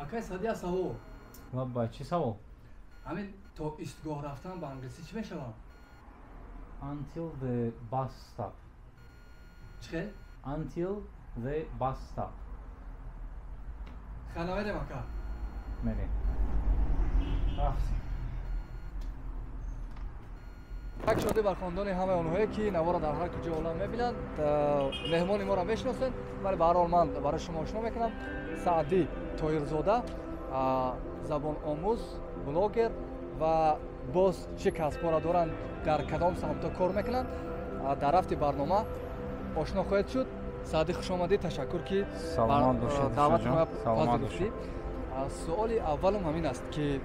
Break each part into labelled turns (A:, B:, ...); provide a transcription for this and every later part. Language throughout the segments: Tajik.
A: Акай Саъдӣ, савол.
B: Ба чӣ савол?
A: Ҳамин то истгоҳ рафтан ба англисӣ чӣ мешавад?
B: Until the bus stop.
A: Чӣ хел?
B: Until the bus stop.
A: Хай, намерем, ака?
B: Мерем. Рафтем.
A: Як шодӣ бар хондони ҳамаи онҳое, ки наворо дар ҳар куҷои олам мебинанд. Меҳмони моро мешиносед, вале ба ҳар ҳол ман барои шумо ошно мекунам. Саъдӣ Тоҳирзода, забономӯз, блогер ва боз чӣ касбҳоро доранд, дар кадом самтҳо кор мекунанд, дар рафти барнома ошно хоҳед шуд. Саъдӣ, хушомадӣ, ташаккур, ки
B: Саломат бошед.
A: даъвати мо пазируфтӣ. Суоли аввалам ҳамин аст, ки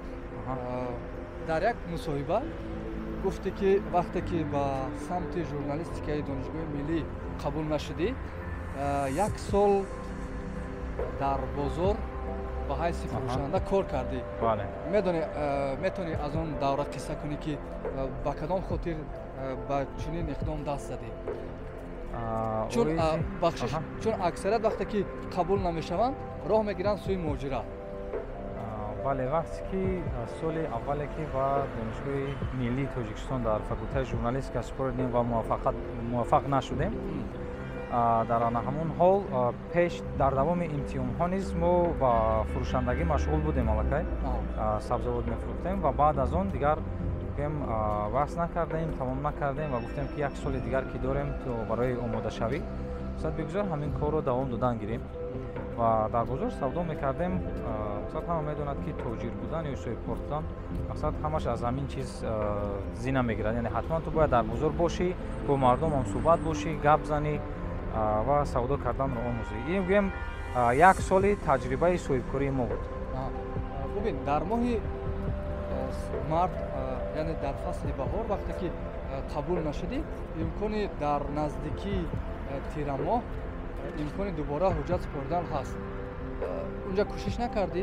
A: дар як мусоҳиба гуфтӣ, ки вақте ки ба самти журналистикаи Донишгоҳи миллӣ қабул нашудӣ, як сол дар бозор ба ҳайси фурӯшанда кор кардӣ. Медонӣ, метавонӣ аз он давра қисса кунӣ, ки ба кадом хотир ба чунин иқдом даст задӣ? Чун, бахшиш, чун аксарият вақте ки қабул намешаванд, роҳ мегиранд сӯи муҳоҷират.
B: Бале, вақте ки соли аввале, ки ба Донишгоҳи миллии Тоҷикистон дар факултаи журналистика супоридем ва муваффақ нашудем, дар ана ҳамон ҳол пеш дар давоми имтиҳонҳо низ мо ба фурӯшандагӣ машғул будем, аллакай сабзавот мефурӯхтем ва баъд аз он дигар гӯем баҳс накардем, тамом накардем ва гуфтем, ки як соли дигар ки дорем то барои омодашавӣ, мақсад бигузор ҳамин корро давом додан гирем ва дар бозор савдо мекардем. Мақсад, ҳама медонад, ки тоҷир будан ё соҳибкор будан, мақсад, ҳамаш аз ҳамин чиз зина мегирад, яъне ҳатман ту бояд дар бозор бошӣ, бо мардум ҳамсӯҳбат бошӣ, гап занӣ ва савдо карданро омӯзӣ. Ин гӯем як соли таҷрибаи соҳибкории мо буд.
A: Бубин, дар моҳи март, яъне дар фасли баҳор, вақте ки қабул нашудӣ, имкони дар наздикии тирамоҳ имкони дубора ҳуҷҷат супоридан ҳаст. Унҷа кӯшиш накардӣ?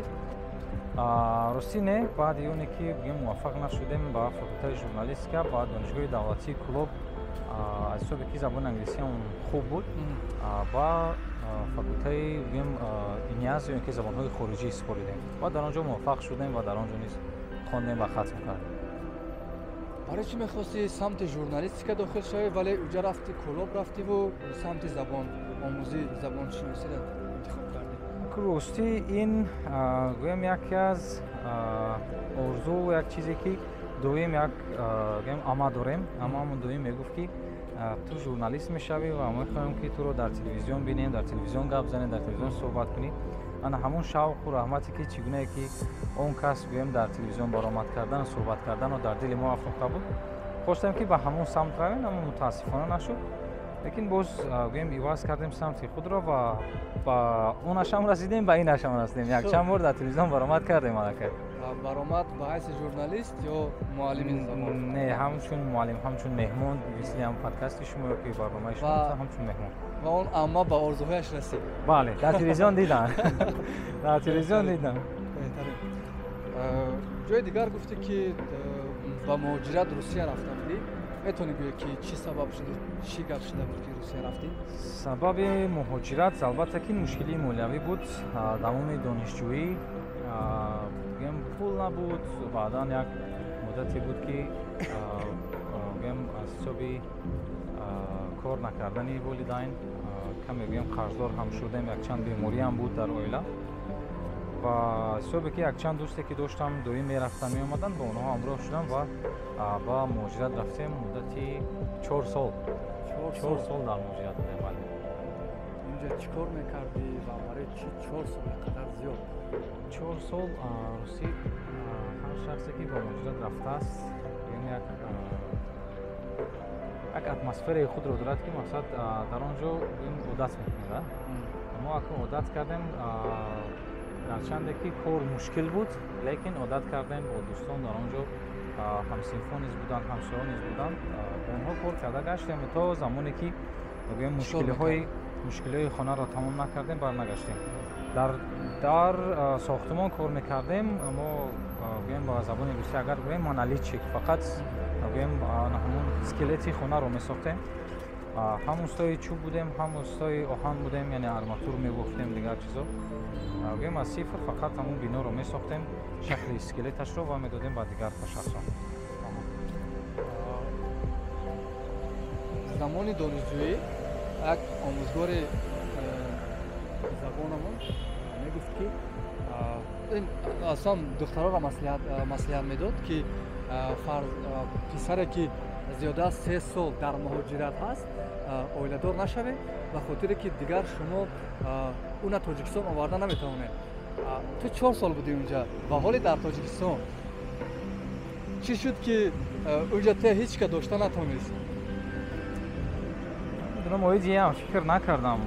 B: Ростӣ, не. Баъди оне ки гӯем муваффақ нашудем ба факултаи журналистика, ба Донишгоҳи давлатии Кӯлоб, аз ҳисобе ки забони англисиам хуб буд, ба факултаи гӯем иняз ё ин ки забонҳои хориҷӣ супоридем ва дар он ҷо муваффақ шудем ва дар он ҷо низ хондем ва хатм кардем.
A: Барои чӣ мехости самти журналистика дохил шавӣ, вале уҷа рафти, Кӯлоб рафтиву самти забон омӯзӣ, забоншиносиро интихоб кардӣ?
B: Ростӣ, ин гӯем яке аз орзу, як чизе, ки доим як гӯем ама дорем. Амаамон доим мегуфт, ки ту журналист мешавӣ ва мехоҳем, ки туро дар телевизион бинем, дар телевизион гап занем, дар телевизион суҳбат кунӣ. Ана ҳамон шавқу раҳмате, ки чӣ гунае ки он кас гӯем дар телевизион баромад кардан, суҳбат карданро дар дили мо афрохта буд, хостем, ки ба ҳамон самт равем, аммо мутаассифона нашуд. Лекин боз гӯем иваз кардем самти худро ва ба онашам расидем, ба инашам расидем. Якчанд бор дар телевизион баромад кардем аллакай.
A: Баромад ба ҳайси журналист ё муаллими забон?
B: Не, ҳамчун муаллим, ҳамчун меҳмон, мисли ҳам подкасти шумо ё ки барномаи шумо, ҳамчун меҳмон.
A: Ва он амма ба орзуҳояш расид?
B: Бале, дар телевизион дидам, дар телевизион дидам.
A: Беҳтарин. Ҷои дигар гуфтӣ, ки ба муҳоҷират Русия рафта будӣ. Метавонӣ гӯё, ки чӣ сабаб шуда, чӣ гап шуда буд, ки Русия рафтӣ?
B: Сабаби муҳоҷират, албатта, ки мушкилии молиявӣ буд. Давоми донишҷӯӣ гӯем пул набуд. Баъдан як муддате буд, ки гӯем аз ҳисоби кор накардани волидайн каме гӯем қарздор ҳам шудем, якчанд бемориам буд дар оила ва ҳисобе ки якчанд дӯсте, ки доштам, доим мерафтанд, меомаданд, ба онҳо ҳамроҳ шудам ва ба муҳоҷират рафтем. Муддати 4 сол, 4 сол дар муҳоҷират будем, бале.
A: Инҷа чӣ кор мекардӣ ва барои чӣ 4 сол, ин қадар зиёд?
B: 4 сол, ростӣ, ҳар шахсе, ки ба муҳоҷират рафтааст, гӯем як атмосфераи худро дорад, ки мақсад дар он ҷо гӯем одат мекунед. Мо акнун одат кардем. Гарчанде ки кор мушкил буд, лекин одат кардем. Бо дӯстон дар он ҷо ҳамсинфон низ буданд, ҳамсоё низ буданд, бо онҳо кор карда гаштем. То замоне ки гӯем мушкилиҳои хонаро тамом накардем, барнагаштем. Дар сохтумон кор мекардем. Мо гӯем ба забони русӣ агар гӯем, монолитчик, фақат гӯем ҳамон скелети хонаро месохтем. Ҳам устои чӯб будем, ҳам устои оҳан будем, яъне арматур мебофтем, дигар чизо. Гӯем, аз сифр фақат ҳамун биноро месохтем, шакли скелеташро, ва медодем ба дигар шахсон.
A: Замони донишҷӯӣ як омӯзгори забонамон мегуфт, ки аслан духтароро маслиҳат медод, ки писаре, ки зиёда аз 3 сол дар муҳоҷират ҳаст, оиладор нашавед, ба хотире ки дигар шумо уна Тоҷикистон оварда наметавонед. Ту 4 сол будӣ унҷа ва ҳоле дар Тоҷикистон. Чӣ шуд, ки унҷа те ҳеҷ ка дошта натавонист?
B: Медонам, оидиам фикр накардам.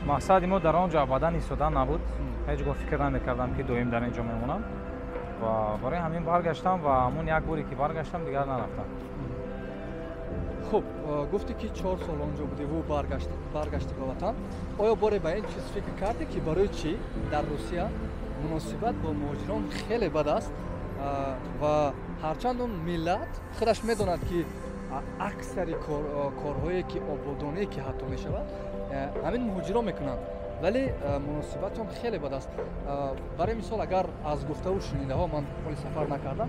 B: Мақсади мо дар он ҷо абадан истодан набуд. Ҳеҷ гоҳ фикр намекардам, ки доим дар ин ҷо мемонам, ва барои ҳамин баргаштам, ва ҳамун як боре ки баргаштам, дигар нарафтам.
A: Хуб, гуфтӣ, ки 4 сол онҷо будиву баргаштӣ ба ватан. Оё боре ба ин чиз фикр кардӣ, ки барои чӣ дар Русия муносибат бо муҳоҷирон хеле бад аст, ва ҳарчанд он миллат худаш медонад, ки аксари корҳое ки ободоние ки ҳатто мешавад, ҳамин муҳоҷирон мекунанд, вале муносибатшон хеле бад аст? Барои мисол, агар аз гуфтаву шунидаҳо, ман ҳоли сафар накардам,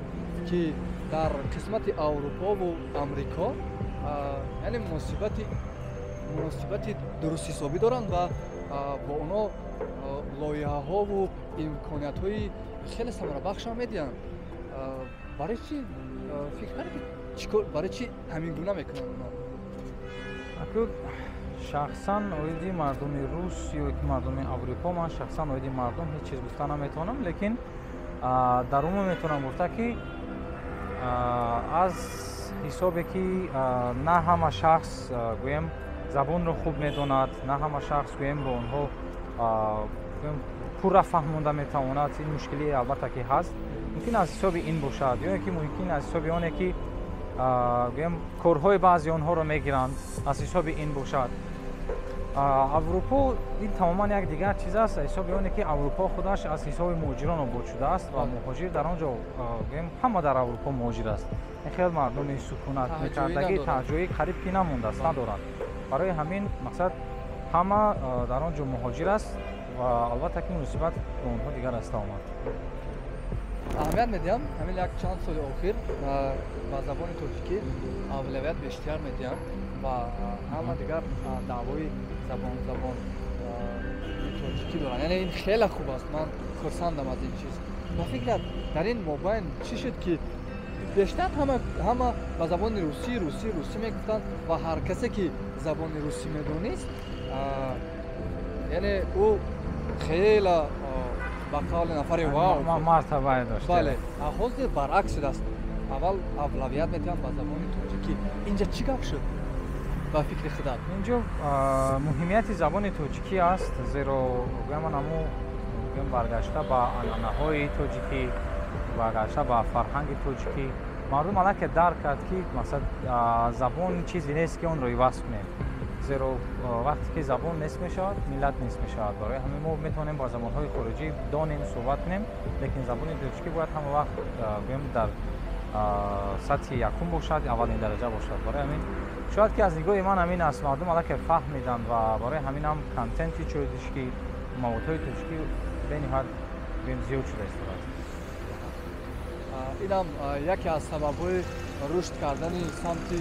A: ки дар қисмати Аврупову Амрико, яъне муносибати дурустҳисобӣ доранд ва бо онҳо лоиҳаҳову имкониятҳои хеле самарабахшам медиҳанд. Барои чӣ фикр кардӣ, барои чӣ ҳамин гуна мекунанд онҳо?
B: Шахсан оиди мардуми рус ё ки мардуми Аврупо ман шахсан оиди мардум ҳеҷ чиз гуфта наметавонам, лекин дар умум метавонам гуфта, ки аз ҳисобе ки на ҳама шахс, гӯем, забонро хуб медонад, на ҳама шахс, гӯем, бо онҳо пурра фаҳмонда метавонад. Ин мушкилие албатта ки ҳаст. Мумкин аз ҳисоби ин бошад, ё ки мумкин аз ҳисоби оне ки, гӯем, корҳои баъзи онҳоро мегиранд, аз ҳисоби ин бошад. Аврупо ин тамоман як дигар чиз аст, аз ҳисоби оне ки Аврупо худаш аз ҳисоби муҳоҷирон обод шудааст ва муҳоҷир дар он ҷо, гӯем, ҳама дар Аврупо муҳоҷир аст. Ин хел мардуми сукунат мекардагӣ, таҳҷоӣ қариб ки намондааст, надоранд. Барои ҳамин мақсад ҳама дар он ҷо муҳоҷир аст ва албатта ки муносибат бо онҳо дигар аст омад.
A: Аҳамият медиҳам, ҳамин як чанд соли охир ба забони тоҷикӣ авлавият бештар медиҳам ва ҳама дигар даъвои забон тоҷикӣ доранд. Яъне ин хеле хуб аст, ман хурсандам аз ин чиз. Ба фикрат, дар ин мобайн чӣ шуд, ки бештар ҳама ба забони русӣ, русӣ, русӣ мегуфтанд ва ҳар касе ки забони русӣ медонист, яъне ӯ хеле, ба қавли нафари, вау
B: мартабае дошт.
A: Бале, ҳозир баръакс шудааст, аввал авлавият медиҳанд ба забони тоҷикӣ. Инҷа чӣ гап шуд, ба фикри худат?
B: Инҷо муҳимияти забони тоҷикӣ аст, зеро, гӯям, ҳамун, гӯям, баргашта ба анъанаҳои тоҷикӣ, баргашта ба фарҳанги тоҷикӣ, мардум аллакай дарк кард, ки масалан забон чизе нест, ки онро иваз кунем, зеро вақте ки забон нест мешавад, миллат нест мешавад. Барои ҳамин мо метавонем ба забонҳои хориҷӣ донем, суҳбат кунем, лекин забони тоҷикӣ бояд ҳама вақт, гӯем, дар сатҳи якум бошад, аввалин дараҷа бошад. Барои ҳамин шояд ки аз нигоҳи ман ҳамин аст, мардум аллакай фаҳмиданд ва барои ҳамин ҳам контенти тоҷикӣ, маводҳои тоҷикӣ бениҳоят, гӯем, зиёд шуда истодааст.
A: Инам яке аз сабабҳои рушд кардани самти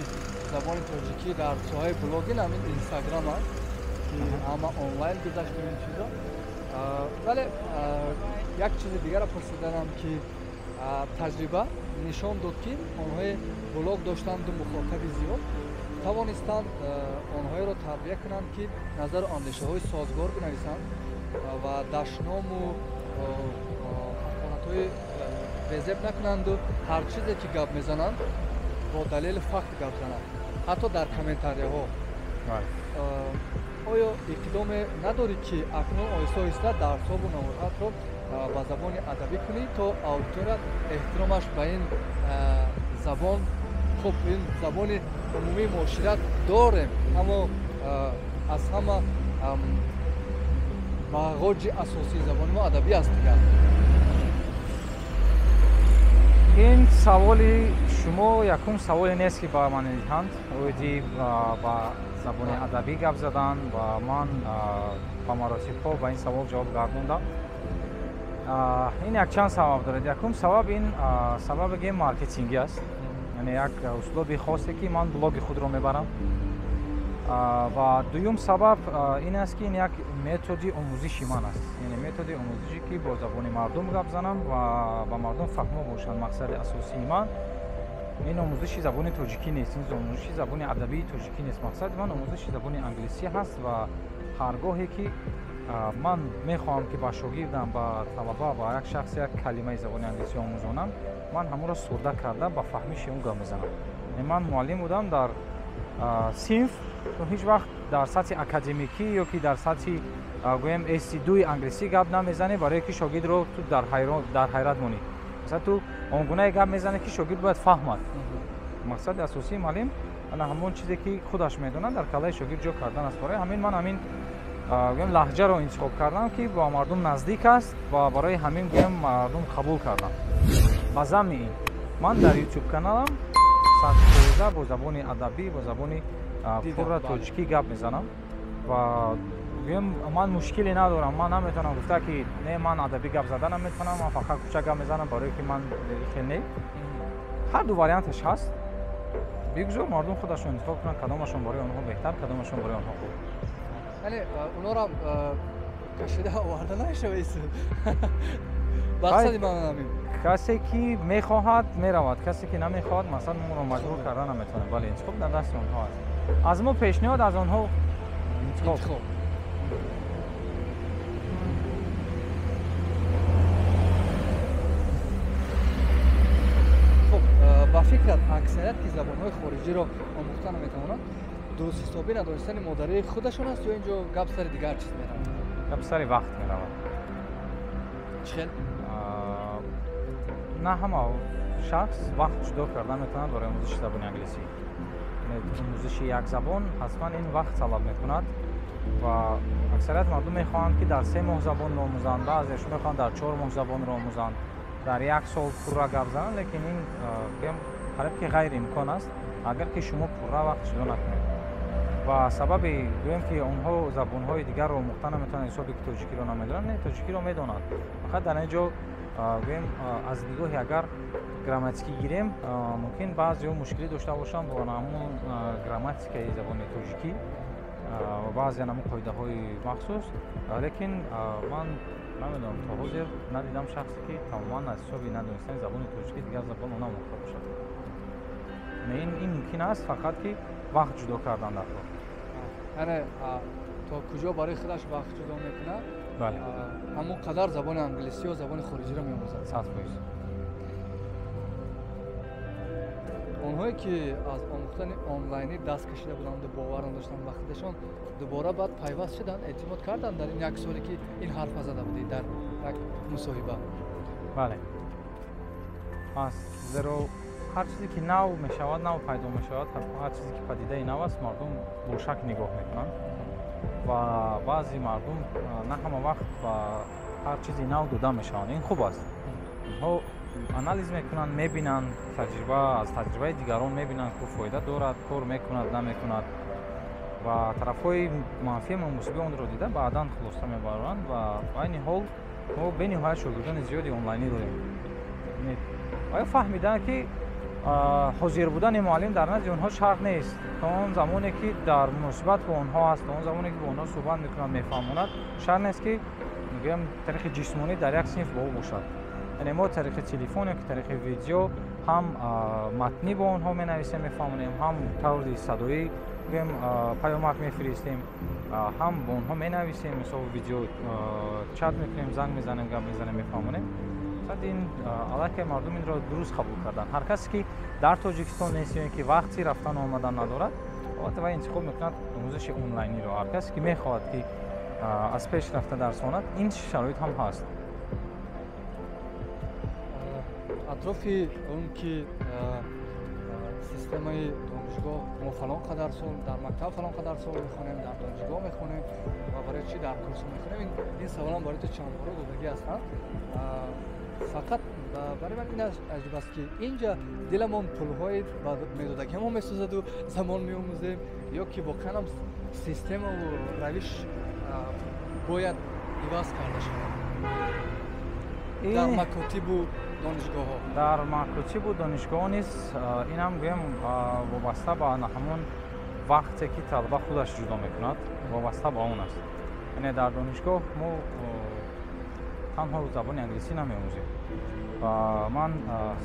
A: забони тоҷикӣ дар соҳаи блогинг ҳамин Инстаграм аст, ки ҳама онлайн гузашту ин чизо. Вале як чизи дигарро пурсиданам, ки таҷриба нишон дод, ки онҳое блог доштанду мухотаби зиёд тавонистанд, онҳоеро тарбия кунанд, ки назару андешаҳои созгор бинависанд ва дашному ҳақоратҳои безеб накунанду ҳар чизе ки гап мезананд, бо далели факт гап зананд, ҳатто дар комментарияҳо. Оё иқдоме надорӣ, ки акнун оҳиста оҳиста дарсҳову наворҳатро ба забони адабӣ кунӣ, то аудитория эҳтиромаш ба ин забон? Хуб, ин забони умумии муошират дорем, аммо аз ҳама бағоҷи асосии забони мо адабӣ аст дигар.
B: Ин саволи шумо якум саволе нест, ки ба ман медиҳанд оиди ба забони адабӣ гап задан ва ман ба маротибҳо ба ин савол ҷавоб гардондам. Ин якчанд сабаб дорад. Якум сабаб ин сабаби маркетингӣ аст, яъне як услуби хосе ки ман блоги худро мебарам. Ва дуюм сабаб ин аст, ки ин як методи омӯзиши ман аст, яъне методи омӯзише ки бо забони мардум гап занам ва ба мардум фаҳмо бошад. Мақсади асосии ман ин омӯзиши забони тоҷикӣ нест, ин омӯзиши забони адабии тоҷикӣ нест. Мақсади ман омӯзиши забони англисӣ ҳаст ва ҳар гоҳе ки ман мехоҳам ки ба шогирдам, ба талаба, ба як шахс як калимаи забони англисӣ омӯзонам, ман ҳамонро содда карда ба фаҳмиши ӯ гап мезанам. Ман муаллим будам дар синф, то ҳеҷ вақт дар сатҳи академикӣ ё ки дар сатҳи гӯем SC2 англисӣ гап намезанӣ, барое ки шогирдро ту дар ҳайрат монӣ. Масалан, ту он гунае гап мезанӣ, ки шогирд бояд фаҳмад. Мақсади асосии муаллим ана ҳамон чизе ки худаш медонад, дар каллаи шогирд ҷо кардан аст. Барои ҳамин ман ҳамин гӯем лаҳҷаро интихоб кардам, ки ба мардум наздик аст ва барои ҳамин гӯем мардум қабул кардам. Ба замни ин ман дар YouTube каналам 100% бо забони адабӣ, бо забони пурра тоҷикӣ гап мезанам ва гӯем ман мушкиле надорам. Ман наметавонам гуфта ки не, ман адабӣ гап зада наметавонам, ман фақат кӯча гап мезанам, барое ки ман хел не. Ҳар ду варианташ ҳаст. Бигузор мардум худашон интихоб кунанд, кадомашон барои онҳо беҳтар, кадомашон барои онҳо хуб.
A: Яъне онҳоро кашида оварда намешавад. Мақсади ман ҳамин.
B: Касе ки мехоҳад меравад, касе ки намехоҳад, масалан, моро маҷбур карда наметавонем. Бале, интихоб дар дасти онҳо аст. Аз мо пешниҳод, аз онҳо интихоб.
A: Хуб, ба фикрат аксарият ки забонҳои хориҷиро омӯхта наметавонанд, дуруст ҳисобӣ надонистани модарии худашон аст ё ин ҷо гап сари дигар чиз меравад?
B: Гап сари вақт меравад.
A: Чӣ хел?
B: На ҳама шахс вақт ҷудо карда метавонад барои омӯзиши забони англисӣ. Омӯзиши як забон ҳатман ин вақт талаб мекунад ва аксарият мардум мехоҳанд, ки дар 3 моҳ забонро омӯзанд, баъзеаш мехоҳанд дар 4 моҳ забонро омӯзанд, дар як сол пурра гап зананд, лекин ин қариб ки ғайриимкон аст, агар ки шумо пурра вақт ҷудо накунед. Ва сабаби гӯем ки онҳо забонҳои дигарро омӯхта наметавонанд, ҳисоби ки тоҷикиро намедонанд, не, тоҷикиро медонанд. Фақат дар ин ҷо гӯем аз нигоҳи агар грамматикӣ гирем, мумкин баъзеҳо мушкилӣ дошта бошанд бо ҳамон грамматикаи забони тоҷикӣ ва баъзе ҳамон қоидаҳои махсус, лекин ман намедонам, то ҳозир надидам шахсе ки тамоман аз ҳисоби надонистани забони тоҷикӣ дигар забонро наомӯхта бошад. Ин мумкин аст, фақат ки вақт ҷудо кардан дар кор.
A: Яъне то куҷо барои худаш вақт ҷудо мекунад, ҳамон қадар забони англисӣ ё забони хориҷиро меомӯзад.
B: 100%.
A: Онҳое ки аз омӯхтани онлайнӣ даст кашида буданду бовар надоштанд ба худашон, дубора баъд пайваст шуданд, эътимод карданд дар ин як соле ки ин ҳарфа зада будӣ дар як мусоҳиба?
B: Бале, зеро ҳар чизе ки нав мешавад, нав пайдо мешавад, ҳар чизе ки падидаи нав аст, мардум бо шак нигоҳ мекунанд ва баъзе мардум на ҳама вақт ба ҳар чизи нав дода мешаванд. Ин хуб аст. Онҳо анализ мекунанд, мебинанд, таҷриба аз таҷрибаи дигарон мебинанд, ки фоида дорад, кор мекунад, намекунад ва тарафҳои манфӣ ва мусбии онро дида баъдан хулоса мебаранд. Ва айни ҳол мо бениҳоят шогирдони зиёди онлайнӣ дорем. Оё фаҳмиданд, ки ҳозир будани муаллим дар назди онҳо шарт нест. То он замоне ки дар муносибат бо онҳо аст, то он замоне ки бо онҳо суҳбат мекунад, мефаҳмонад, шарт нест ки мегӯям тариқи ҷисмонӣ дар як синф бо ӯ бошад. Яъне мо тариқи телефон ё ки тариқи видео ҳам матнӣ бо онҳо менависем, мефаҳмонем, ҳам таври садоӣ гӯем паёмак мефиристем, ҳам бо онҳо менависем, мисол видео чат мекунем, занг мезанем, гап мезанем, мефаҳмонем. Ин аллакай мардум инро дуруст қабул карданд. Ҳар касе ки дар Тоҷикистон нест ё ин ки вақти рафтану омадан надорад, албатта вай интихоб мекунад омӯзиши онлайниро. Ҳар касе ки мехоҳад ки аз пеш рафта дарс хонад, ин шароит ҳам ҳаст.
A: Атрофи он ки системаи донишгоҳ мо фалон қадар сол дар мактаб фалон қадар сол мехонем, дар донишгоҳ мехонем ва барои чӣ дар курсо мехонем, ин саволам барои ту чанд бора додагӣ ҳастанд. Фақат барои ман ин аҷиб аст, ки инҷа диламон пулҳои медодагиҳамо месӯзаду замон меомӯзем, Ё ки воқеан ҳам системаву равиш бояд иваз карда шавад дар макотибу донишгоҳҳо?
B: Дар макотибу донишгоҳҳо низ инам гӯем вобаста ба ҳамон вақте ки талаба худаш ҷудо мекунад, вобаста ба он аст. Яъне дар донишгоҳ мо танҳо забони англисӣ намеомӯзем. Ва ман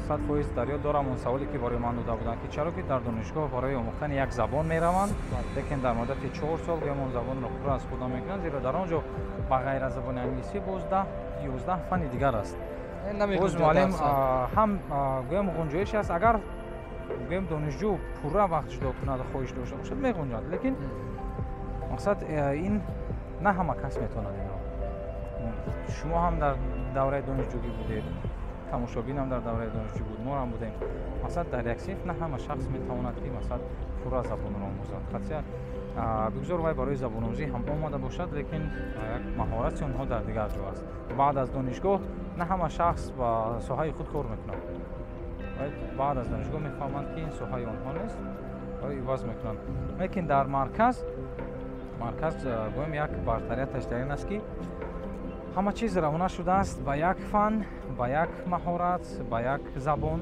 B: 100% дар ёд дорам он саволе ки барои ман дода буданд, ки чаро ки дар донишгоҳ барои омӯхтани як забон мераванд, лекин дар муддати 4 сол гӯем он забонро пурра аз худ намекунанд, зеро дар он ҷо ба ғайр аз забони англисӣ боз 10-11 фанни дигар аст. Боз муаллим ҳам гӯем ғунҷоиш аст. Агар гӯем донишҷӯ пурра вақт ҷудо кунад, хоҳиш дошта бошад, меғунҷад, лекин мақсад ин на ҳама кас метавонад инро. Шумо ҳам дар давраи донишҷӯгӣ будед, тамошобинам дар давраи донишҷӯ буд, мо ҳам будем. Масалан, дар як синф на ҳама шахс метавонад ки масалан пурра забонро омӯзад. Қатъия бигзор вай барои забономӯзӣ ҳам омада бошад, лекин як маҳорати онҳо дар дигар ҷо аст. Баъд аз донишгоҳ на ҳама шахс ба соҳаи худ кор мекунад. Баъд аз донишгоҳ мефаҳманд, ки ин соҳаи онҳо нест ва иваз мекунанд. Лекин дар марказ гӯем як бартарияташ дар ин аст, ки ҳама чиз равона шудааст ба як фан, ба як маҳорат, ба як забон,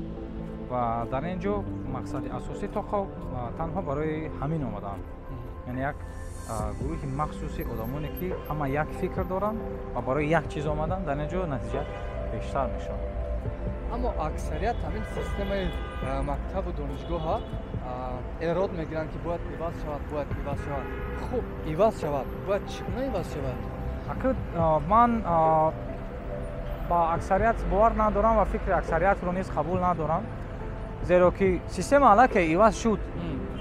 B: ва дар ин ҷо мақсади асосӣ танҳо барои ҳамин омадаанд. Яъне як гурӯҳи махсуси одамоне, ки ҳама як фикр доранд ва барои як чиз омаданд, дар ин ҷо натиҷа бештар мешавад.
A: Аммо аксарият ҳамин системаи мактабу донишгоҳа эрод мегиранд, ки бояд иваз шавад, бояд иваз шавад. Хуб, иваз шавад, бояд чӣ гуна иваз шавад?
B: Ман ба аксарият бовар надорам ва фикри аксариятро низ қабул надорам, зеро ки система аллакай иваз шуд.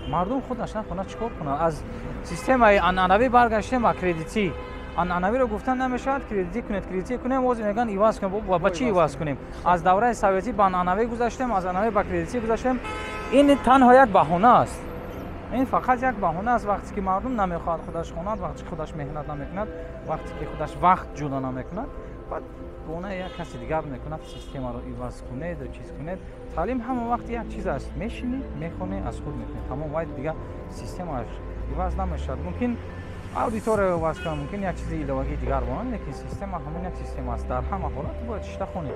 B: Мардум худаш нахонад чӣ кор кунад? Аз системаи анъанавӣ баргаштем ба кредитӣ. Анъанавиро гуфтан намешавад, кредитӣ кунед, кредитӣ кунем, боз мегӯянд иваз кунем. Ба чӣ иваз кунем? Аз давраи советӣ ба анъанавӣ гузаштем, аз анъанавӣ ба кредитӣ гузаштем. Ин танҳо як баҳона аст. Ин фақат як баҳона аст. Вақте ки мардум намехоҳад худаш хонад, вақте ки худаш меҳнат намекунад, вақте ки худаш вақт ҷудо намекунад, баъд баҳонаи як каси дигар мекунад, системаро иваз кунед, чиз кунед. Таълим ҳама вақт як чиз аст. Мешинӣ, мехонӣ, аз худ мекунӣ. Тамом, вай дигар системааш иваз намешавад. Мумкин аудиторияро иваз кунад, мумкин як чизи иловагии дигар бонад, лекин система ҳамон як система аст. Дар ҳама ҳолат бояд шишта хонӣ.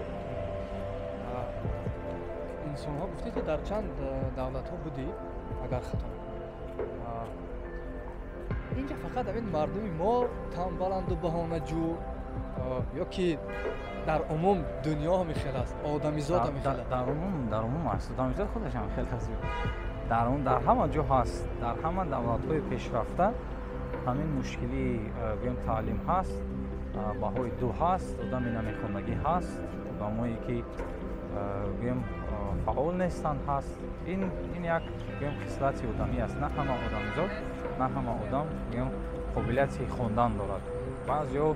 A: Инсонҳо гуфтед, ки дар чанд давлатҳо будӣ, агар хато инҷа фақат ҳамин мардуми мо танбаланду баҳонаҷӯ, ё ки дар умум дунё ҳамин хел аст, одамизод ҳамин хел аст?
B: Дар умум аст, одамизод худаш ҳам хел аст. Дар ҳама ҷо ҳаст, дар ҳама давлатҳои пешрафта ҳамин мушкилии гӯем таълим ҳаст, баҳои ду ҳаст, одами намехондагӣ ҳаст, одамое ки гӯем фаъол нестанд ҳаст. Ин як гӯем хислати одамӣ аст. На ҳама одамизод, на ҳама одам гӯем қобилияти хондан дорад. Баъзеҳо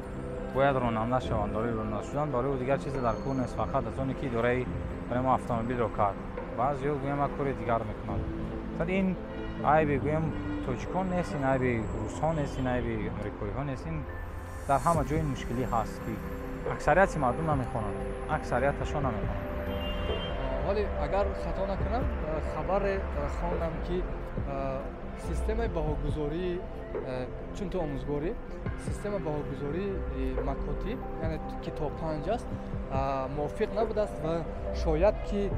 B: бояд ронанда шаванд, барои ронанда шудан барои ӯ дигар чизе дар кор нест, фақат аз оне ки идораи барои мо автомобилро кард. Баъзеҳо гӯем як кори дигар мекунанд. Ин айби гӯем тоҷикон нест, ин айби русҳо нест, ин айби амрикоиҳо нест. Ин дар ҳама ҷои мушкилӣ ҳаст, ки аксарияти мардум намехонанд, аксарияташон намехонанд.
A: Вале агар хато накунам, хабаре хондам, ки системаи баҳогузории, чун ту омӯзгорӣ, системаи баҳогузории макотиб, яъне ки то 5 аст, мувофиқ набудааст ва шояд ки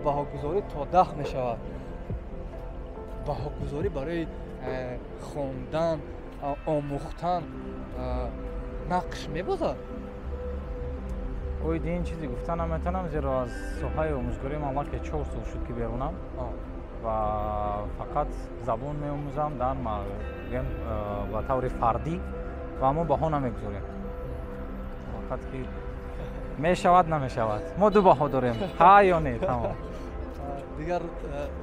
A: баҳогузорӣ то 10 мешавад. Баҳогузорӣ барои хондан, омӯхтан нақш мебозад?
B: Оиди ин чизе гуфта наметавонам, зеро аз соҳаи омӯзгорӣ ман аллакай 4 сол шуд, ки берунам ва фақат забон меомӯзам дар ба таври фардӣ ва мо баҳо намегузорем. Фақат ки мешавад, намешавад. Мо ду баҳо дорем, ҳа ё не, тамом.
A: Дигар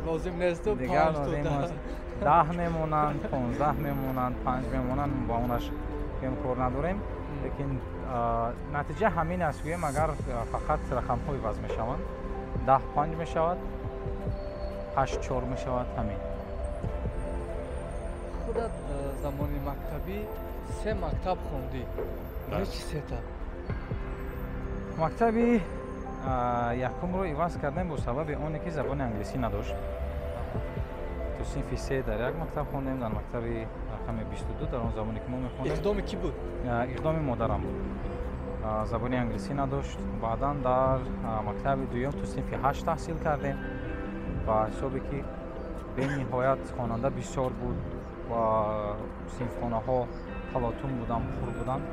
A: лозим нест.
B: Дигар лозим нест. 10 мемонанд, 15 мемонанд, 5 мемонанд, ба онаш кор надорем. Лекин натиҷа ҳамин аст, гӯем агар фақат рақамҳо иваз мешаванд, 10 5 мешавад, 8 4 мешавад, ҳамин.
A: Худат замони мактабӣ 3 мактаб хондӣ. Барои чӣ сета?
B: Мактаби якумро иваз кардем бо сабаби оне ки забони англисӣ надошт. То синфи се дар як мактаб хондем, дар мактаби рақами 22, дар он замоне ки мо мехондем.
A: Иқдоми кӣ буд?
B: Иқдоми модарам буд. Забони англисӣ надошт. Баъдан дар мактаби дуюм то синфи 8 таҳсил кардем ва ҳисобе ки бениҳоят хонанда бисёр буд ва синфхонаҳо талотум буданд, пур буданд.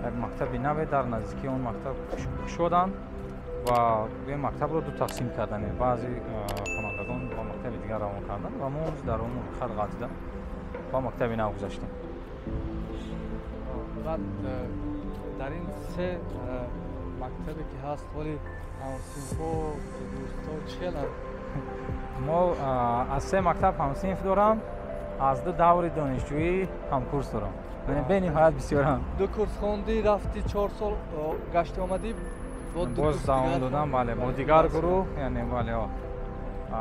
B: Як мактаби наве дар наздикии он мактаб кушоданд ва мактабро ду тақсим карданд. Баъзе хонандагон ба мактаби дигар равон карданд ва мо дар он хат ғалтида ба мактаби нав гузаштем.
A: Баъд дар ин се мактабе ки ҳаст, ҳоли ҳамсинфҳо, дӯстҳо чӣ хеланд?
B: Мо аз се мактаб ҳамсинф дорам, аз ду даври донишҷӯӣ ҳамкурс дорам. Бениҳоят бисёрам.
A: Ду курс хондӣ, рафти 4 сол гашти омадӣ,
B: боз давом додам, бале, бо дигар гурӯҳ, яъне бале.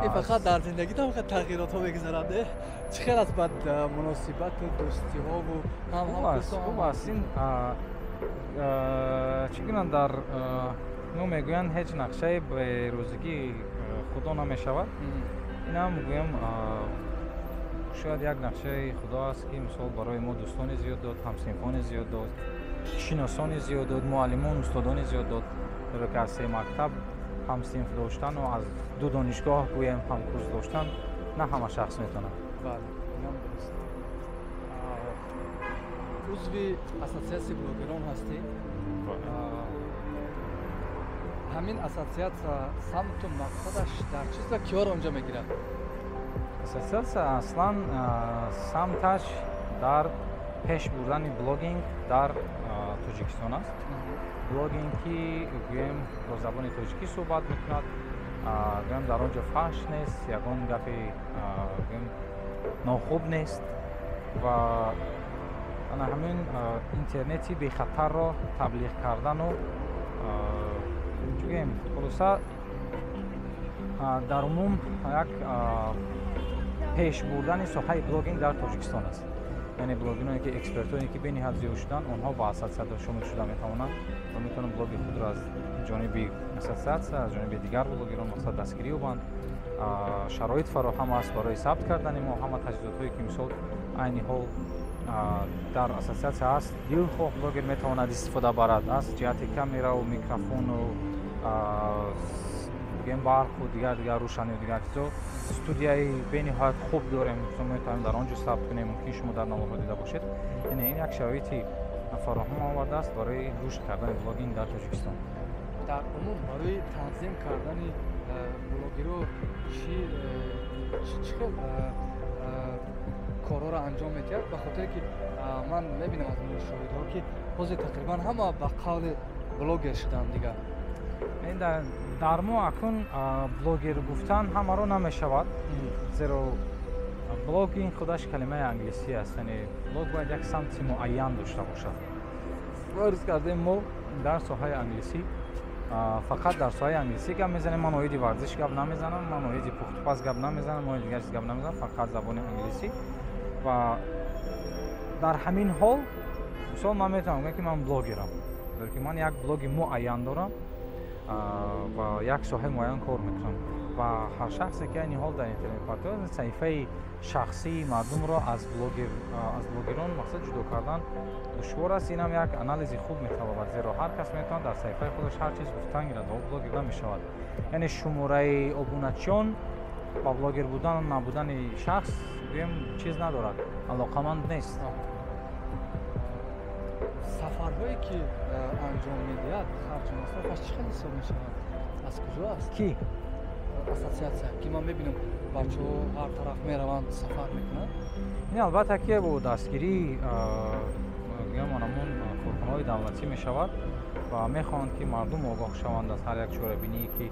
A: Ин фақат дар зиндагӣ там тағйиротҳо мегузарад, чӣ хел аст баъд муносибату дӯстиҳову
B: ҳам? Хуб аст. Ин чӣ гӯянд, дар мо мегӯянд ҳеҷ нақшаи берӯзигӣ худо намешавад. Инам гӯям шояд як нақшаи худо аст, ки мисол барои мо дӯстони зиёд дод, ҳамсинфони зиёд дод, шиносони зиёд дод, муаллимон, устодони зиёд дод. Зеро ки аз се мактаб ҳамсинф доштану аз ду донишгоҳ гӯем ҳамкурс доштан на ҳама шахс метавонад.
A: Бале, инам дуруст. Узви ассотсиатсияи блогерон ҳастӣ. Ҳамин ассотсиатсия самту мақсадаш дар чиз ва киёро онҷо мегирад?
B: Ассотсиатсия аслан самташ дар пеш бурдани блогинг дар Тоҷикистон аст. Блогинг ки гӯем бо забони тоҷикӣ суҳбат мекунад, гӯем дар он ҷо фаҳш нест, ягон гапи гӯем нохуб нест ва ана ҳамин интернети бехатарро таблиғ кардану гӯем хулоса дар умум як пеш бурдани соҳаи блогинг дар Тоҷикистон аст. Яъне блогиное ки экспертоне ки бениҳоят зиёд шуданд, онҳо ба ассотсиатсия шомил шуда метавонанд ва метавонанд блоги худро аз ҷониби ассотсиатсия, аз ҷониби дигар блогерон мақсад дастгирӣ ёбанд. Шароит фароҳам аст барои сабт кардани мо ҳама таҷҳизотҳое ки мисол айни ҳол дар ассотсиатсия ҳаст, дилхоҳ блогер метавонад истифода барад аз ҷиҳати камераву микрофону гӯем барқу дигар дигар рӯшанию дигар чизо. Студияи бениҳоят хуб дорем, метавонем дар он ҷо сабт кунем, мумкин шумо дар наворҳо дида бошед. Яъне ин як шароити фароҳам овардааст барои рушд кардани блогинг дар Тоҷикистон.
A: Дар умум барои танзим кардани блогерро чӣ хел корҳоро анҷом медиҳад? Ба хотире ки ман мебинам аз мушоҳидаҳо ки ҳозир тақрибан ҳама ба қавли блогер шуданд дигар.
B: Дар мо акнун блогер гуфтан ҳамаро намешавад, зеро блог ин худаш калимаи англисӣ аст, яъне блог бояд як самти муайян дошта бошад. Фарз кардем мо дар соҳаи англисӣ, фақат дар соҳаи англисӣ гап мезанем. Ман оиди варзиш гап намезанам, ман оиди пухтупаз гап намезанам, оиди дигар чиз гап намезанам, фақат забони англисӣ. Ва дар ҳамин ҳол мисол ман метавонам гӯям ки ман блогерам, зеро ки ман як блоги муайян дорам ва як соҳаи муайян кор мекунам. Ва ҳар шахсе ки айни ҳол дар интернет партояд, саҳифаи шахсии мардумро аз блогерон мақсад ҷудо кардан душвор аст. Инам як анализи хуб металабад, зеро ҳар кас метавонад дар саҳифаи худаш ҳар чиз гуфтан гирад ва блогер намешавад. Яъне шумораи обуначиён ба блогер будану набудани шахс гӯем чиз надорад, алоқаманд нест.
A: Сафарҳое ки анҷом медиҳад, харҷу масрафаш чӣ хел ҳисоб мешавад? Аз куҷо аст?
B: Ки?
A: Ассотсиатсия ки ман мебинам бачаҳо ҳар тараф мераванд, сафар мекунанд.
B: Ин албатта ки бо дастгирии гӯям анамон корхонаҳои давлатӣ мешавад ва мехоҳанд ки мардум огоҳ шаванд аз ҳар як чорабиние ки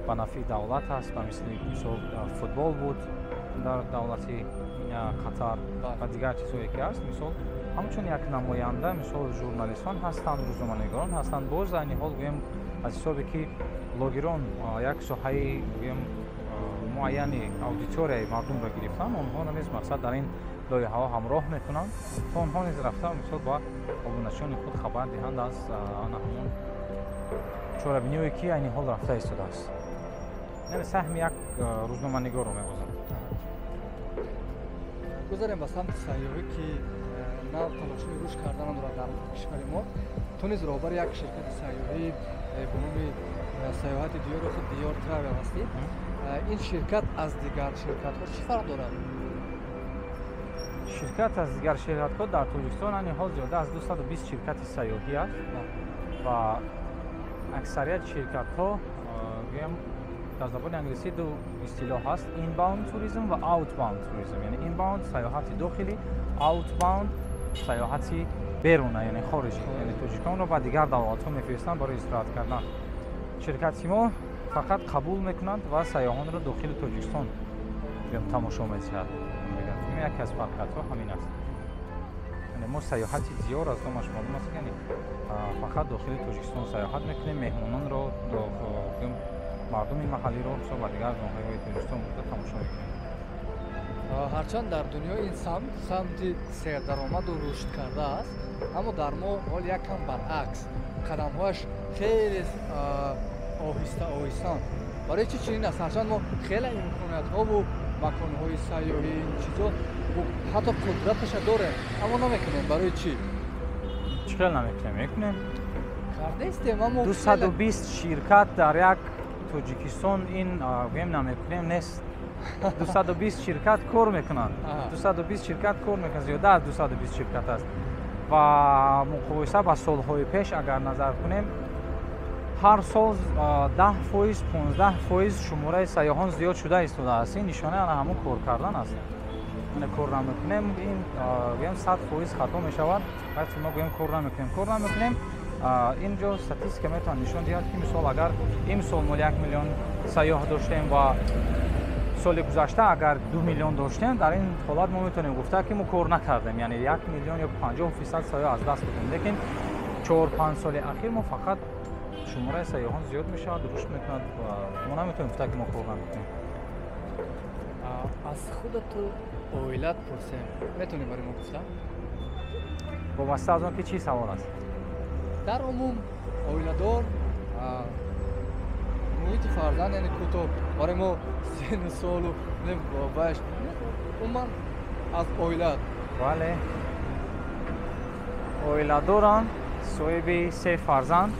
B: ба нафъи давлат аст. Ба мисли мисол футбол буд дар давлати Қатар ва дигар чизҳое ки ҳаст. Мисол ҳамчун як намоянда, мисол журналистон ҳастанд, рӯзноманигорон ҳастанд. Боз айни ҳол гӯем аз ҳисобе ки блогерон як соҳаи гӯем муайяни аудиторияи мардумро гирифтанд, онҳоро низ мақсад дар ин лоиҳаҳо ҳамроҳ мекунанд, то онҳо низ рафта мисол ба обуначиёни худ хабар диҳанд аз ана ҳамон чорабиниҳое ки айни ҳол рафта истодааст. Яъне саҳми як рӯзноманигорро мебозад.
A: Гузарем ба самти сайёҳӣ, ки нав талошҳои рушд карданам дорад дар кишвари мо. Ту низ роҳбари як ширкати сайёҳӣ бо номи сайёҳати диёри худ Диёр Травел ҳастӣ. Ин ширкат аз дигар ширкатҳо чӣ фарқ дорад?
B: Ширкат аз дигар ширкатҳо дар Тоҷикистон айни ҳол зиёда аз 220 ширкати сайёҳӣ аст ва аксарияти ширкатҳо, гӯям, дар забони англисӣ ду истилоҳ ҳаст: inbound туризм ва outbound туризм. Яъне inbound сайёҳати дохилӣ, outbound сайёҳати беруна, яъне хориҷӣ, яъне тоҷиконро ба дигар давлатҳо мефиристанд барои истироҳат кардан. Ширкати мо фақат қабул мекунанд ва сайёҳонро дохили Тоҷикистон тамошо медиҳад. Яке аз фарқиятҳо ҳамин аст. Яъне мо сайёҳати диёр аз номаш маълум аст, яъне фақат дохили Тоҷикистон сайёҳат мекунем, меҳмононро, мардуми маҳаллиро ба дигар ноҳияҳои Тоҷикистон бурда тамошо мекунем.
A: Ҳарчанд дар дунё ин самт самти сердаромаду рушд карда аст, аммо дар мо ҳол якам баръакс, қадамҳояш хеле оҳиста оҳистанд. Барои чӣ чунин аст? Ҳарчанд мо хеле имкониятҳову маконҳои сайёҳӣ, ин чизо, ҳатто қудраташа дорем, аммо намекунем. Барои чӣ?
B: Чӣ хел намекунем? Мекунем.
A: Кардаистем, аммо
B: 220 ширкат дар як Тоҷикистон, ин гӯем намекунем нест. 220 ширкат кор мекунанд. 220 ширкат кор мекунанд, зиёда аз 220 ширкат аст. Ва муқоиса ба солҳои пеш агар назар кунем, ҳар сол 10%, 15% шумораи сайёҳон зиёд шуда истодааст. Ин нишонаи ана ҳамон кор кардан аст. Яъне кор намекунем, ин гӯем 100% хато мешавад. Вақте мо гӯем кор намекунем, кор намекунем, ин ҷо статистика метавонад нишон диҳад, ки мисол агар имсол мо 1 миллион сайёҳ доштем ва соли гузашта агар 2 миллион доштем, дар ин ҳолат мо метавонем гуфта, ки мо кор накардем, яъне 1 миллион ё 50% сайёҳ аз даст додем. Лекин 4-5 соли ахир мо фақат шумораи сайёҳон зиёд мешавад, рушд мекунад ва мо наметавонем гуфта, ки мо кор намекунем.
A: Аз худату оилат пурсем, метавонӣ барои мо гуфта?
B: Вобаста аз он ки чӣ савол аст?
A: Дар умум оиладор, муҳити фарзанд, яъне кӯтоҳ барои мо сину солу баш, умуман аз оилат.
B: Бале, оиладорам, соҳиби се фарзанд,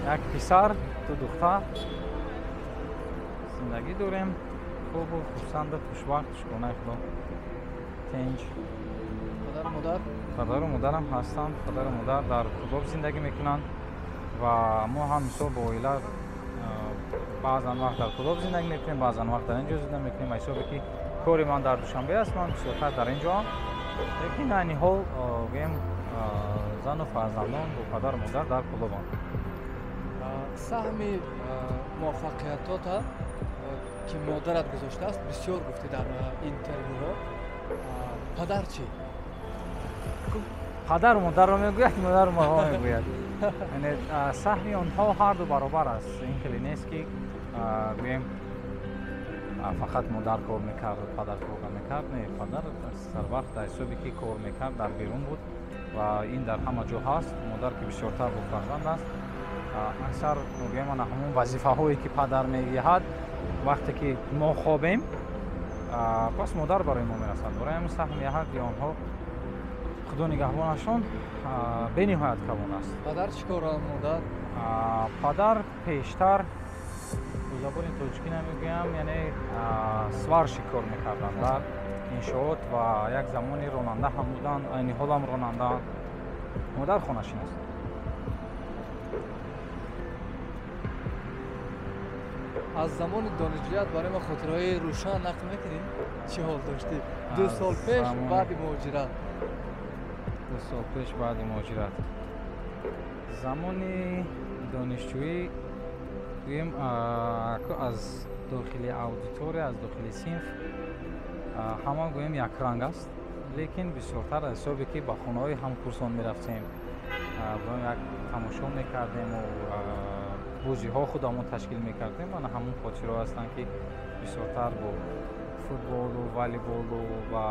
B: як писар, ду духтар. Зиндагӣ дорем хубу хурсанду хушбахт, шукронаи Худо, тинҷ.
A: Падару модар?
B: Падару модарам ҳастанд. Падару модар дар Кӯлоб зиндагӣ мекунанд ва мо ҳам мисол бо оила баъзан вақт дар Кӯлоб зиндагӣ мекунем, баъзан вақт дар ин ҷо зиндагӣ мекунем. Ҳисобе ки кори ман дар Душанбе аст, ман бисёртар дар ин ҷоам. Лекин айни ҳол гӯем зану фарзандон бо падару модар дар Кӯлобанд.
A: Саҳми муваффақиятота, ки модарат гузоштааст, бисёр гуфтӣ дар интервюҳо. Падар чӣ?
B: Падару модарро мегӯяд, модару модарро мегӯяд. Яъне саҳми онҳо ҳарду баробар аст. Ин хеле нест, ки гӯем фақат модар кор мекард, падар кор намекард. Не, падар сарвақт дар ҳисобе ки кор мекард, дар берун буд ва ин дар ҳама ҷо ҳаст. Модар ки бисёртар бо фарзанд аст, аксар гӯем ана ҳамон вазифаҳое ки падар медиҳад, вақте ки мо хобем, пас модар барои мо мерасад. Барои ҳамин саҳми ҳарди онҳо, Худо нигаҳбонашон, бениҳоят калон аст.
A: Падар чӣ корам, модар?
B: Падар пештар, бо забони тоҷикӣ намегӯям, яъне сварщик кор мекарданд дар иншоот ва як замони ронанда ҳам буданд, айни ҳолам ронандаанд. Модар хонашин аст.
A: Аз замони донишҷӯият барои мо хотираҳои рӯшан нақл мекунӣ? Чӣ ҳол доштӣ 2 сол пеш баъди муҳоҷират?
B: 2 сол пеш баъди муҳоҷират, замони донишҷӯӣ, гӯем, аз дохили аудитория, аз дохили синф ҳама гӯем якранг аст, лекин бисёртар аз ҳисобе ки ба хонаҳои ҳамкурсон мерафтем, гӯем як тамошо мекардему бозиҳо худамон ташкил мекардем. Ана ҳамон хотираҳо ҳастанд, ки бисёртар бо футболу волейболу ва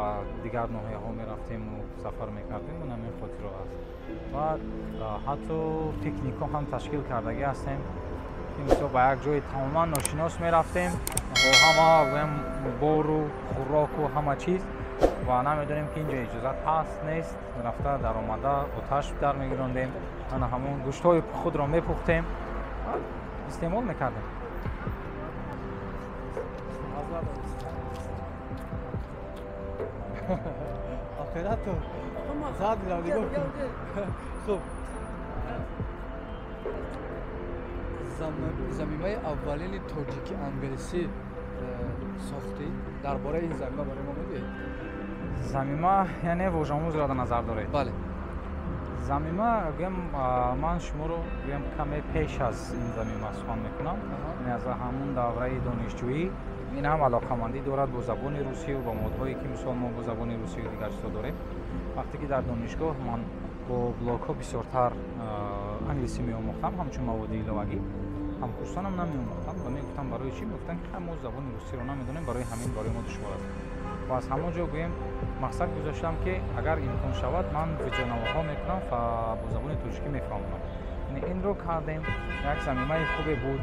B: дигар ноҳияҳо мерафтему сафар мекардем. Ана ҳамин хотираҳо аст ва ҳатто пикникҳо ҳам ташкил кардагӣ ҳастем, ки мисол ба як ҷои тамоман ношинос мерафтем бо ҳама гӯем бору хӯроку ҳама чиз. ва намедонем ки инҷо иҷозат ҳаст нест, рафта даромада оташ дар мегирондем, ана ҳамон гӯштҳои худро мепухтем, истеъмол мекардем.
A: Оператор зад нигоҳ кун. Хуб, замимаи аввалини тоҷики англисӣ сохтӣ, дар бораи ин замима барои мо мегӯед?
B: Замима яъне вожаомӯзро дар назар доред?
A: Бале.
B: Замима гӯям, ман шуморо гӯям каме пеш аз ин замима сухан мекунам. Яъне аз ҳамун давраи донишҷӯӣ ин ҳам алоқамандӣ дорад бо забони русию бо модҳое ки мисол мо бо забони русию дигар чизо дорем. Вақте ки дар донишгоҳ ман бо блогҳо бисёртар англисӣ меомӯхтам, ҳамчун маводи иловагӣ, ҳамкурсонам намеомӯхтанд ва мегуфтам барои чӣ? Мегуфтанд ки мо забони русиро намедонем, барои ҳамин барои мо душвор аст. Ва аз ҳамон ҷо гӯем мақсад гузоштам ки агар имкон шавад ман видеонавоҳо мекунам ва бо забони тоҷикӣ мефаҳмонам. Яъне инро кардем, як замимаи хубе буд.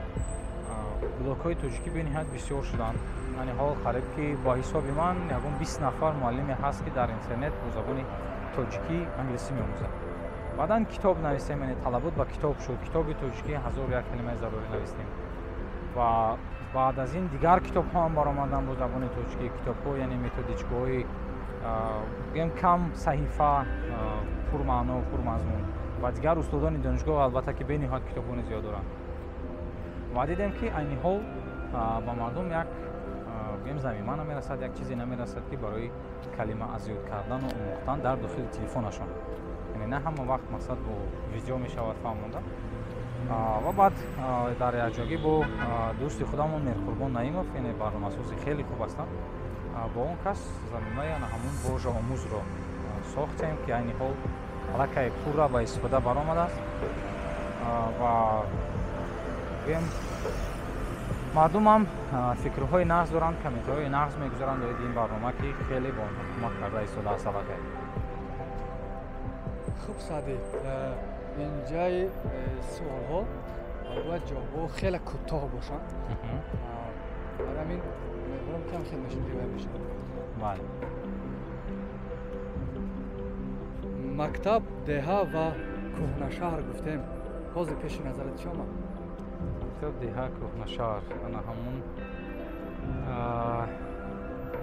B: Блогҳои тоҷикӣ бениҳоят бисёр шуданд. Яъне ҳол қариб ки бо ҳисоби ман ягон 20 нафар муаллиме ҳаст ки дар интернет бо забони тоҷикӣ англисӣ меомӯзад. Баъдан китоб навистем, яъне талабот ба китоб шуд. Китоби тоҷикӣ 1001 калимаи зарурӣ навистем ва баъд аз ин дигар китобҳо ҳам баромаданд бо забони тоҷикӣ. Китобҳо яъне методичкаҳои гӯем кам саҳифа, пурмаъно, пурмазмун ва дигар устодони донишгоҳ албатта ки бениҳоят китобҳои зиёд доранд. Ва дидем ки айни ҳол ба мардум як гӯем замима намерасад, як чизе намерасад ки барои калима аз ёд кардану омӯхтан дар дохили телефонашон. Яъне на ҳама вақт мақсад бо видео мешавад фаҳмонда. Ва баъд дар якҷогӣ бо дӯсти худамон Мирқурбон Наимов, яъне барномасози хеле хуб ҳастанд, бо он кас замимаи ана ҳамун вожаомӯзро сохтем ки айни ҳол аллакай пурра ба истифода баромадааст ва гӯем мардумам фикрҳои нағз доранд, комментарҳои нағз мегузоранд оиди ин барнома ки хеле бо онҳо кӯмак карда истодааст аллакай.
A: Хуб Саъдӣ, инҷаи суолҳо бояд ҷавобҳо хеле кӯтоҳ бошанд. Барои ҳамин умедворам ки ҳам хеле ривоя мешавад.
B: Бале.
A: Мактаб, деҳа ва кӯҳнашаҳр гуфтем, ҳозир пеши назарат чӣ омад?
B: Мактаб, деҳа, кӯҳнашаҳр, ана ҳамун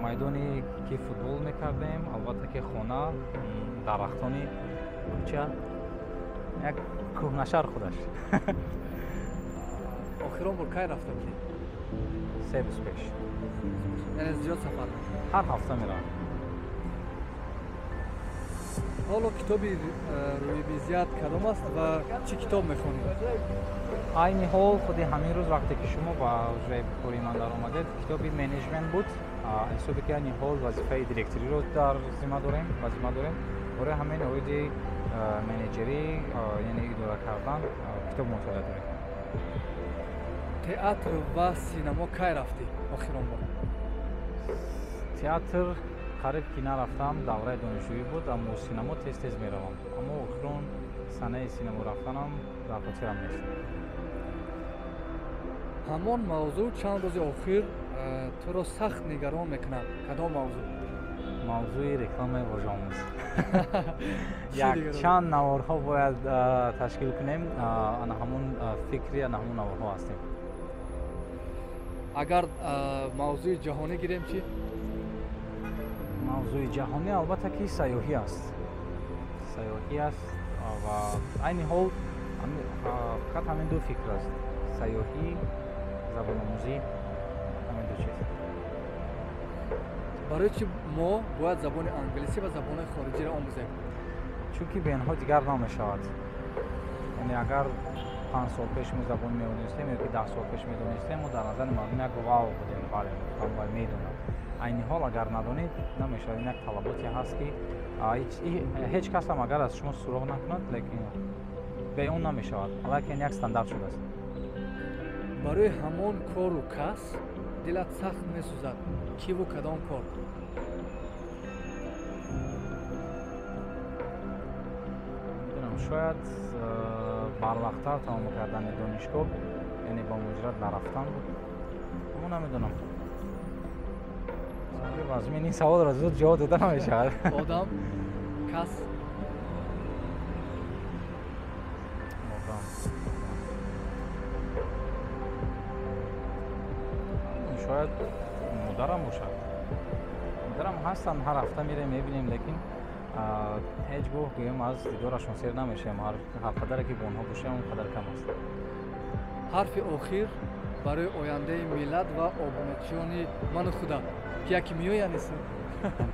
B: майдоне ки футбол мекардем, албатта ки хона, дарахтони кӯча, як кӯҳнашаҳр худаш.
A: Охирон бор кай рафта будӣ?
B: 3 рӯз пеш.
A: Яъне зиёд сафар мекунӣ?
B: Ҳар ҳафта меравам.
A: Ҳоло китоби рӯи мизият кадом аст ва чӣ китоб мехонӣ?
B: Айни ҳол худи ҳамин рӯз вақте ки шумо ба ҳуҷраи кори ман даромадед, китоби менеҷмент буд. Ҳисоби ки айни ҳол вазифаи директориро дар зимма дорем, вазифа дорем. Барои ҳамин оиди менеҷерӣ, яъне идора кардан китоб мутолиа дорем.
A: Театр ва синамо кай рафтӣ охирон бор?
B: Театр қариб ки нарафтам, давраи донишҷӯӣ буд, аммо синамо тез-тез меравам. Аммо охирон санаи синамо рафтанам дар хотирам нест.
A: Ҳамон мавзӯъ чанд рӯзи охир туро сахт нигарон мекунад. Кадом мавзӯъ?
B: Мавзӯи рекламаи вожаомӯз. Якчанд наворҳо бояд ташкил кунем, ана ҳамун фикри ана ҳамун наворҳо ҳастем.
A: Агар мавзӯи ҷаҳонӣ гирем чӣ?
B: Мавзӯи ҷаҳонӣ албатта ки сайёҳӣ аст. Сайёҳӣ аст ва айни ҳол фақат ҳамин ду фикр аст. Сайёҳӣ, забономӯзӣ, ҳамин ду чиз.
A: Барои чӣ мо бояд забони англисӣ ва забонҳои хориҷиро омӯзем?
B: Чунки бе инҳо дигар намешавад. Яъне агар 5 сол пеш мо забон медонистем ё ки 10 сол пеш медонистем, мо дар назари мардум як вау будем, бале, мегуфтам, медонам. Айни ҳол агар надонед намешавад. Ин як талаботе ҳаст ки ҳеҷ кас ҳам агар аз шумо суроғ накунад, лекин бе он намешавад. Аллакай як стандарт шудааст.
A: Барои ҳамон кору кас дилат сахт месӯзад. Киву кадом кор?
B: Медонам, шояд барвақттар тамом кардани донишгоҳ, яъне ба муҳоҷират нарафтан буд. Аммо намедонам. Саволи вазмин, ин саволро зуд ҷавоб дода намешавад.
A: Одам, кас.
B: Одам, шояд модарам бошад. Модарам ҳастанд, ҳар ҳафта мерем, мебинем, лекин ҳеҷ гоҳ гӯем аз дидорашон сер намешавем. Ҳар қадаре ки бо онҳо бошем, он қадар кам аст.
A: Ҳарфи охир барои ояндаи миллат ва обуначиёни ману худам, ки яке меояд нест.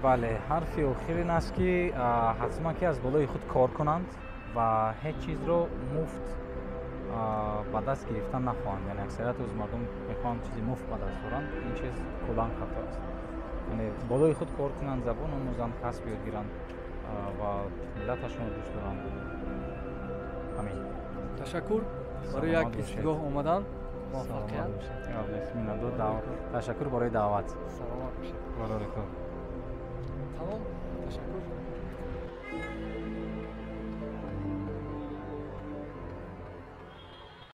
B: Бале, ҳарфи охир ин аст, ки ҳатман ки аз болои худ кор кунанд ва ҳеҷ чизро муфт ба даст гирифтан нахоҳанд. Яъне аксарияти аз мардум мехоҳанд чизи муфт ба даст оранд, ин чиз куллан хато аст. Яъне болои худ кор кунанд, забон омӯзанд, касб ёд гиранд ва миллаташонро дӯст доранд. Ҳамин.
A: Ташаккур барои як истгоҳ омадан, муваффақият.
B: Ташаккур барои даъват.
A: Саломат бошед.
B: Барори кор.
A: Тамом, ташаккур.